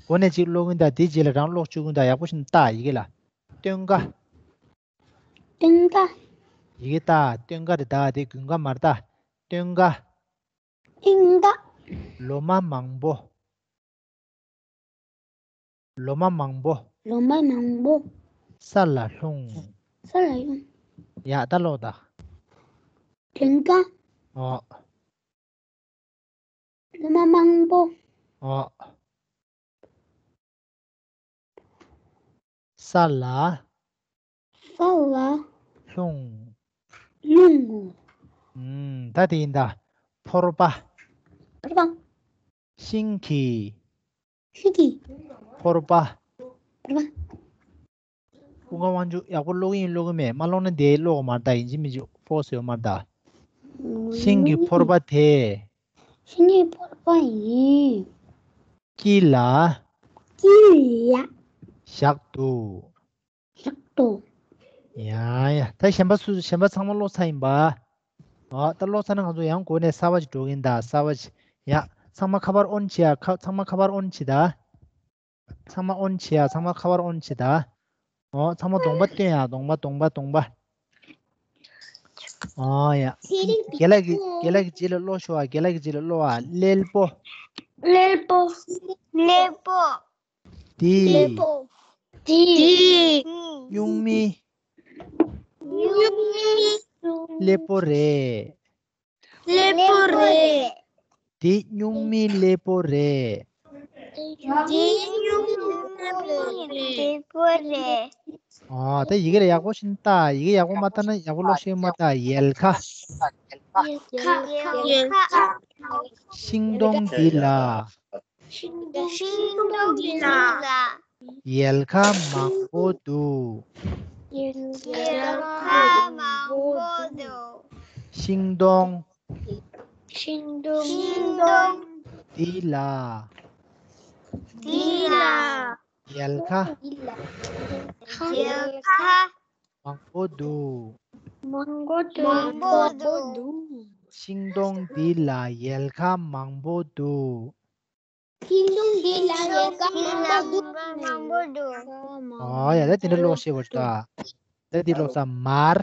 འགོ་ནས་གཅིག་ཀློག་གིན་ད། དེའི་རྗེས་ལ་རང་ཀློག་བཅུག་གིན་ད། ཡག་པོ་ཞིག་ལྟ། ཡི་གེ་ལ། སྟོན་ཀ་སྟོན་ཀ་ཡི་གེ་ལྟ། སྟོན་ཀ་རེད་ད། དེ་དགུན་ཁ་མ་རེད་ད། སྟོན་ཀ་སྟོན་ཀ་ལོ་མ་མང་པོ། ལོ་མ་མང་པོ། ལོ་མ་མང་པོ། ས་ལ་ལྷུང་། ས་ལ་ལྷུང་། ཡ། ད་ཀློག་ད། དགུན་ཁ་ཨོ། ལོ་མ་མང་པོ། ཨོ། ས་ལ། ས་ལ། ལྷུང་། ལྷུང་། ཨུམ། ད་དེ་ཡིན་ད། ཕོར་པ། ཕོར་པ། ཤིང་གི་ཤིང་གི་ཕོར་པ། ཕོར་པ། ཀུན་དགའ་དབང་ཕྱུག་ཡག་པོ་ཀློག་གི་ཡིན་ཀློག་གི་མེད། མ་ཀློག་ན་དེ་ཀློག་གི་མ་རེད་ད། ཡིན་གཅིག་མིན་གཅིག་ཕོགས་ཡོད་མ་རེད་ད། ཤིང་གི་ཕོར་པ་དེ། ཤིང་གི་ཕོར་པ་ཡིན། དཀྱིལ་ལ། དཀྱིལ་ལ། བཞག་འདུག་བཞག་འདུག་ཡ་ཡ། ད་གཞན་པ་སུ། གཞན་པ་ཚང་མ་ཀློག་ཚར་ཡིན་པ། ཨོ། ད་ཀློག་ཚར་ན་ང་ཚོ་ཡང་འགོ་ནས་གསར་པ་ཞིག་འགྲོ་གི་ཡིན་ད། གསར་པ་ཞིག་ཡ། ཚང་མ་ཁ་པར་ཨོན་བྱེད་ཡ། ཁ། ཚང་མ་ཁ་པར་ཨོན་བྱེད་ད། ཚང་མ་ཨོན་བྱེད་ཡ། ཚང་མ་ཁ་པར་ཨོན་བྱེད་ད། ཨོ། ཚང་མ་གདོང་པ་སྟོན་ཡ། གདོང་པ་གདོང་པ་གདོང་པ། ཨོ་ཡ། རྒན་ལགས་ཀྱི། རྒན་ལགས་ཀྱི་རྗེས་ལ་ཀློག་ཤོག་ཨ། རྒན་ལགས་ཀྱི་རྗེས་ལ་ཀློག་ཨ། ཀླད་པོ། ཀླད་པོ། ཀླད་པོ། དེ། ཀླད་པོ། དེ། སྨྱུག་མའི། སྨྱུག་མའི། ཀླད་པོ་རེད། ཀླད་པོ་རེད། དེ་སྨྱུག་མའི་ཀླད་པོ་རེད། དེ་སྨྱུག་མའི་ཀླད་པོ་རེད། ཨ། ད་ཡི་གེ་ལ་ཡག་པོ་ཞིག་ལྟ། ཡི་གེ་ཡག་པོ་མ་ལྟ་ན་ཡག་པོ་ཀློག་ཤེས་མ་ད། ཡལ་ག་ཡལ་ག་ཡལ་ག་ཤིང་སྡོང་འདི་ལ། ཤིང་སྡོང་འདི་ལ། ཡལ་ག་མང་པོ་འདུག་ཡལ་ག་མང་པོ་འདུག་ཤིང་སྡོང་། ཤིང་སྡོང་། འདི་ལ། འདི་ལ། ཡལ་ག་ཡལ་ག་མང་པོ་འདུག་མང་པོ་འདུག་མང་པོ་འདུག་ཤིང་སྡོང་འདི་ལ་ཡལ་ག་མང་པོ་འདུག་ཤིང་སྡོང་འདི་ལ་ཡལ་ག་མང་པོ་འདུག་མང་པོ་འདུག་ཨོ་ཡ། ད་དེ་འདྲ་ཀློག་ཤེས་པ་ཞིག་ད། ད་འདི་ཀློག་ས། མར།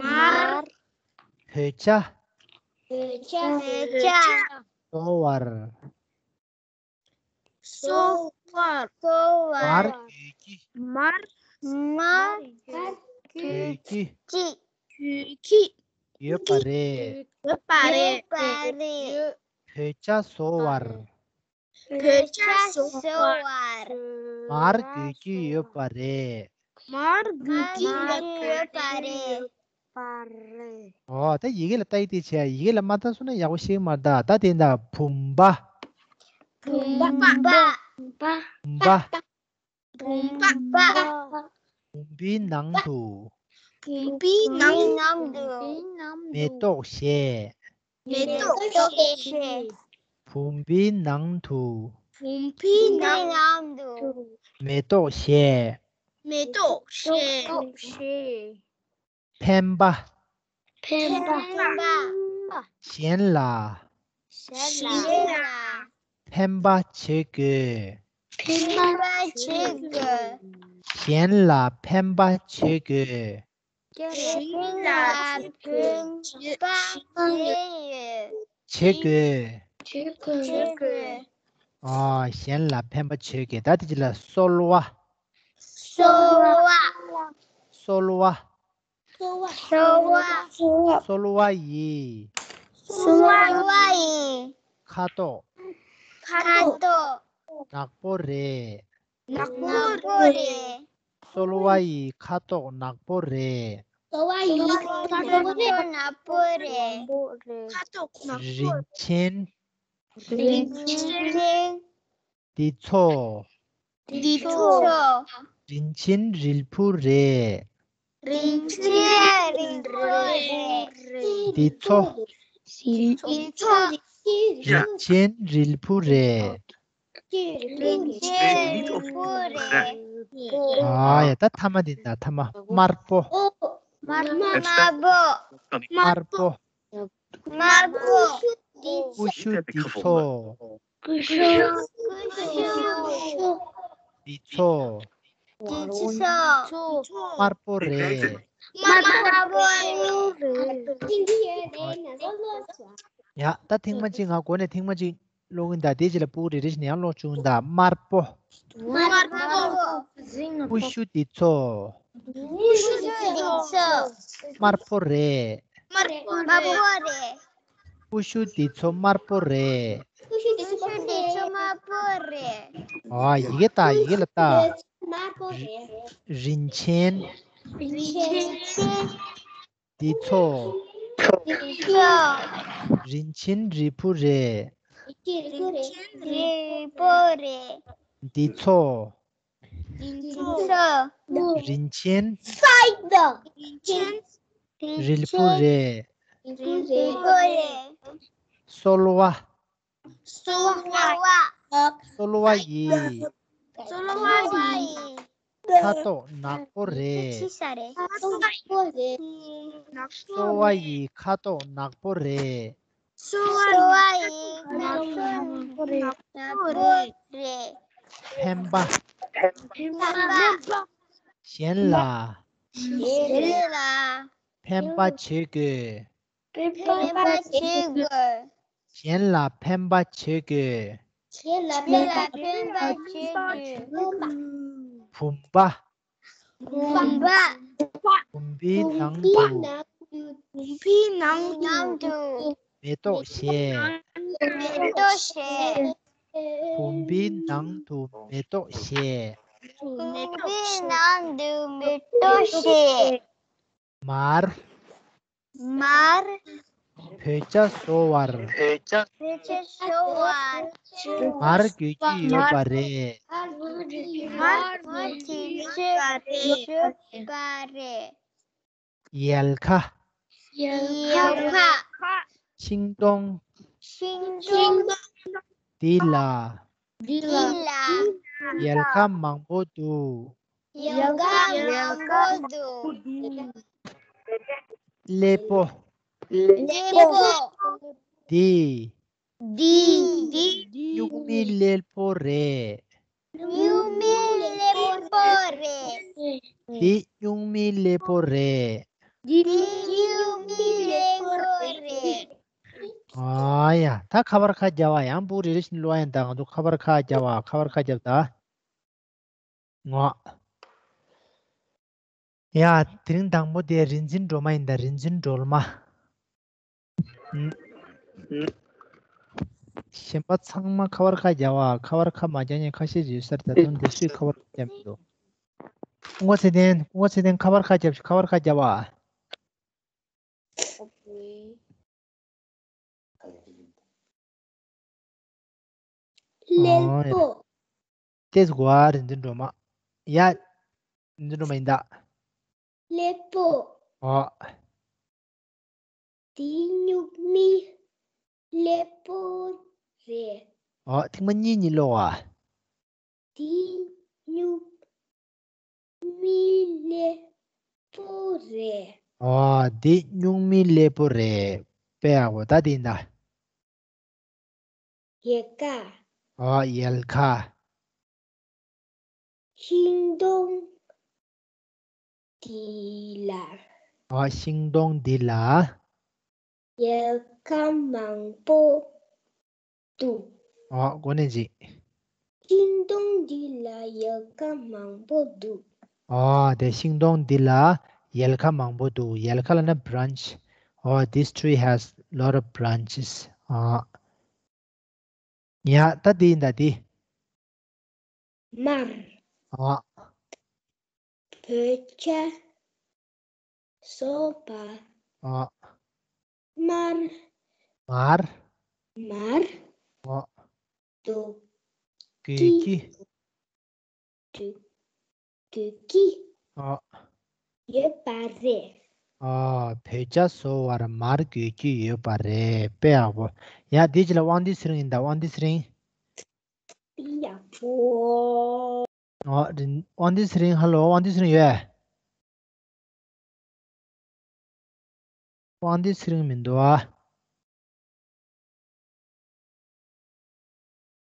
མར། བོད་ཇ། བོད་ཇ། བོད་ཇ། གསོ་བར། གསོ་བར། གསོ་བར། མར་དགོས་ཀྱི། མར། མར། དགོས་ཀྱི། ཀྱི། དགོས་ཀྱི། ཡོད་པ་རེད། ཡོད་པ་རེད། ཡོད་པ་རེད། བོད་ཇ་བཟོ་བར། བོད་ཇ་བཟོ་བར། མར་དགོས་ཀྱི་ཡོད་པ་རེད། མར་དགོས་ཀྱི་ཡོད་པ་རེད། ཨོ། ད་ཡི་གེ་ལ་ལྟ་ཡི་དེ་བྱས། ཡི་གེ་ལ་མ་ལྟ་སོང་ན་ཡག་པོ་ཤེས་མ་ད། ད་དེ་འདྲ། བུམ་པ། བུམ་པ། བུམ་པ། བུམ་པ། བུམ་པ། བུམ་པའི་ནང་དུ། བུམ་པའི་ནང་དུ། མེ་ཏོག་བཞད། མེ་ཏོག་བཞད། བུམ་པའི་ནང་དུ། བུམ་པའི་ནང་དུ། མེ་ཏོག་བཞད། མེ་ཏོག་བཞད། ཕན་པ། ཕན་པ། གཞན་ལ། གཞན་ལ། ཕན་པ་བྱེད་དགོས། ཕན་པ་བྱེད་དགོས། གཞན་ལ་ཕན་པ་བྱེད་དགོས། གཞན་ལ་ཕན་པ་བྱེད་དགོས། བྱེད་དགོས། བྱེད་དགོས། ཨ། གཞན་ལ་ཕན་པ་བྱེད་དགོས། ད་དེ་ཅི་ལ་གསོལ་བ། གསོལ་བ། གསོལ་བ། གསོལ་བ། གསོལ་བ་ཡི། གསོལ་བ་ཡི། ཁ་དོག་ཁ་དོག་ནག་པོ་རེད། ནག་པོ་རེད། གསོལ་བ་ཡི་ཁ་དོག་ནག་པོ་རེད། གསོལ་བ་ཡི་ཁ་དོག་ནག་པོ་རེད། ཁ་དོག་ནག་པོ། རིན་ཆེན། རིན་ཆེན། འདི་ཚོ། འདི་ཚོ། རིན་ཆེན་རིལ་བུ་རེད། རིན་ཆེན་རིལ་བུ་རེད། འདི་ཚོ། འདི་ཚོ། རིན་ཆེན་རིལ་བུ་རེད། རིན་ཆེན་རིལ་བུ་རེད། ཨ་ཡ། ད་ཐ་མ་འདི་ད་ཐ་མ་དམར་པོ། དམར་པོ། དམར་པོ། དམར་པོ། ཀུ་ཤུ་འདི་ཚོ། ཀུ་ཤུ། ཀུ་ཤུ། འདི་ཚོ། འདི་ཚོ། དམར་པོ་རེད། དམར་པོ་རེད། ཡ། ད་ཐེངས་མ་གཅིག་ང་འགོ་ནས་ཐེངས་མ་གཅིག་ཀློག་གིན་གདའ། དེ་རྗེས་ལ་སྤུ་གུ་རེ་རེ་བཞིན་ཡང་ཀློག་བཅུག་གིན་གདའ། དམར་པོ། དམར་པོ། ཀུ་ཤུ་འདི་ཚོ། ཀུ་ཤུ་འདི་ཚོ། དམར་པོ་རེད། དམར་པོ་རེད། ཀུ་ཤུ་འདི་ཚོ་དམར་པོ་རེད། ཀུ་ཤུ་འདི་ཚོ་དམར་པོ་རེད། ཨ། ཡི་གེ་ལྟ། ཡི་གེ་ལ་ལྟ། དམར་པོ་རེད། རིན་ཆེན། རིན་ཆེན། འདི་ཚོ། འདི་ཚོ། རིན་ཆེན་རིལ་བུ་རེད། རིན་ཆེན་རིལ་བུ་རེད། འདི་ཚོ། འདི་ཚོ། རིན་ཆེན། རིན་ཆེན། རིལ་བུ་རེད། རིལ་བུ་རེད། གསོལ་བ། གསོལ་བ། གསོལ་བ་ཡི། གསོལ་བ་ཡི། ཁ་དོག་ནག་པོ་རེད། ཁ་དོག་ནག་པོ་རེད། གསོལ་བ་ཡི་ཁ་དོག་ནག་པོ་རེད། གསོལ་བ་ཡི་ཁ་དོག་ནག་པོ་རེད། ཕན་པ། ཕན་པ། གཞན་ལ། གཞན་ལ། ཕན་པ་བྱེད་དགོས། ཕན་པ་བྱེད་དགོས། གཞན་ལ་ཕན་པ་བྱེད་དགོས། གཞན་ལ་ཕན་པ་བྱེད་དགོས། བུམ་པ། བུམ་པ། བུམ་པའི་ནང་དུ། བུམ་པའི་ནང་དུ། མེ་ཏོག་བཞད། མེ་ཏོག་བཞད། བུམ་པའི་ནང་དུ་མེ་ཏོག་བཞད། བུམ་པའི་ནང་དུ་མེ་ཏོག་བཞད། མར། མར། བོད་ཇ་བཟོ་བར། བོད་ཇ་བཟོ་བར། མར་དགོས་ཀྱི་ཡོད་པ་རེད། མར་དགོས་ཀྱི་ཡོད་པ་རེད། ཡལ་ག་ཡལ་ག་ཤིང་སྡོང་། ཤིང་སྡོང་། འདི་ལ། འདི་ལ། ཡལ་ག་མང་པོ་འདུག་ཡལ་ག་མང་པོ་འདུག་ཀླད་པོ། ཀླད་པོ། འདི། འདི། འདི། སྨྱུག་མའི་ཀླད་པོ་རེད། སྨྱུག་མའི་ཀླད་པོ་རེད། འདི་སྨྱུག་མའི་ཀླད་པོ་རེད། འདི་སྨྱུག་མའི་ཀླད་པོ་རེད། ཨ་ཡ། ད་ཁ་པར་ཁ་རྒྱབ་པ། ཡང་སྤུ་གུ་རེ་རེ་བཞིན་ཀློག་ཡ་ཡིན། ད་ང་ཚོ་ཁ་པར་ཁ་རྒྱབ་པ། ཁ་པར་ཁ་རྒྱབ་ད། ངོ་། ཡ། དེ་རིང་དང་པོ་དེ་རིག་འཛིན་སྒྲོལ་མ་ཡིན་ད། རིག་འཛིན་སྒྲོལ་མ། གཞན་པ་ཚང་མ་ཁ་པར་ཁ་རྒྱབ་པ། ཁ་པར་ཁ་མ་རྒྱབ་མཁན་ཁ་ཤས་ཅིག་ཡོད་ས་རེད། ད་དུང་དེ་སུས་ཁ་པར་ཁ་རྒྱབ་མི་འདུག་སྐུ་ངོ་ཚེ་བརྟན། སྐུ་ངོ་ཚེ་བརྟན། ཁ་པར་ཁ་རྒྱབ་ཤིག་ཁ་པར་ཁ་རྒྱབ་པ། ཀླད་པོ། ཏེས་གོ་ཨ། རིག་འཛིན་སྒྲོལ་མ། ཡ། རིག་འཛིན་སྒྲོལ་མ་ཡིན་ད། ཀླད་པོ། ཨོ། འདི་སྨྱུག་མའི་ཀླད་པོ་རེད། ཨོ། ཐེངས་མ་གཉིས་གཉིས་ཀློག་ཨ། འདི་ སྨྱུག་མི་ཀླད་པོ་རེད། ཨོ། འདི་སྨྱུག་མི་ཀླད་པོ་རེད། དཔེ་ཡག་པོ། ད་འདི་ཡིན་ད། ཡལ་ག་ཨོ། ཡལ་ག་ཤིང་སྡོང་འདི་ལ། ཨོ། ཤིང་སྡོང་འདི་ལ། ཡལ་ག་མང་པོ་འདུག་ཨོ། གོ་ནས་ཅིག་ཤིང་སྡོང་འདི་ལ་ཡལ་ག་མང་པོ་འདུག་ཨོ། དེ་ཤིང་སྡོང་འདི་ལ་ཡལ་ག་མང་པོ་འདུག་ཡལ་ག་ལབ་ན་branch. Oh, this tree has lot of branches. ཨོ། ཡ། ད་འདི་ཡིན་ད་འདི། མར། ཨོ། བོད་ཇ་བཟོ་བ། ཨོ། མར། མར། མར། ཨོ། དུ། གོས་ཀྱི། དུ། གོས་ཀྱི། ཨོ། ཡོད་པ་རེད། ཨོ། བོད་ཇ་བཟོ་བར་མར་གོས་ཀྱི་ཡོད་པ་རེད། དཔེ་ཡག་པོ། ཡ། འདི་ཅི་ལ་དབང་འདུས་ཚེ་རིང་ཡིན་ད། དབང་འདུས་ཚེ་རིང་། དཔེ་ཡག་པོ། ཨོ། རིན། དབང་འདུས་ཚེ་རིང་། ཧ་ལོ། དབང་འདུས་ཚེ་རིང་ཡོད། དབང་འདུས་ཚེ་རིང་མི་འདུག་ཨ།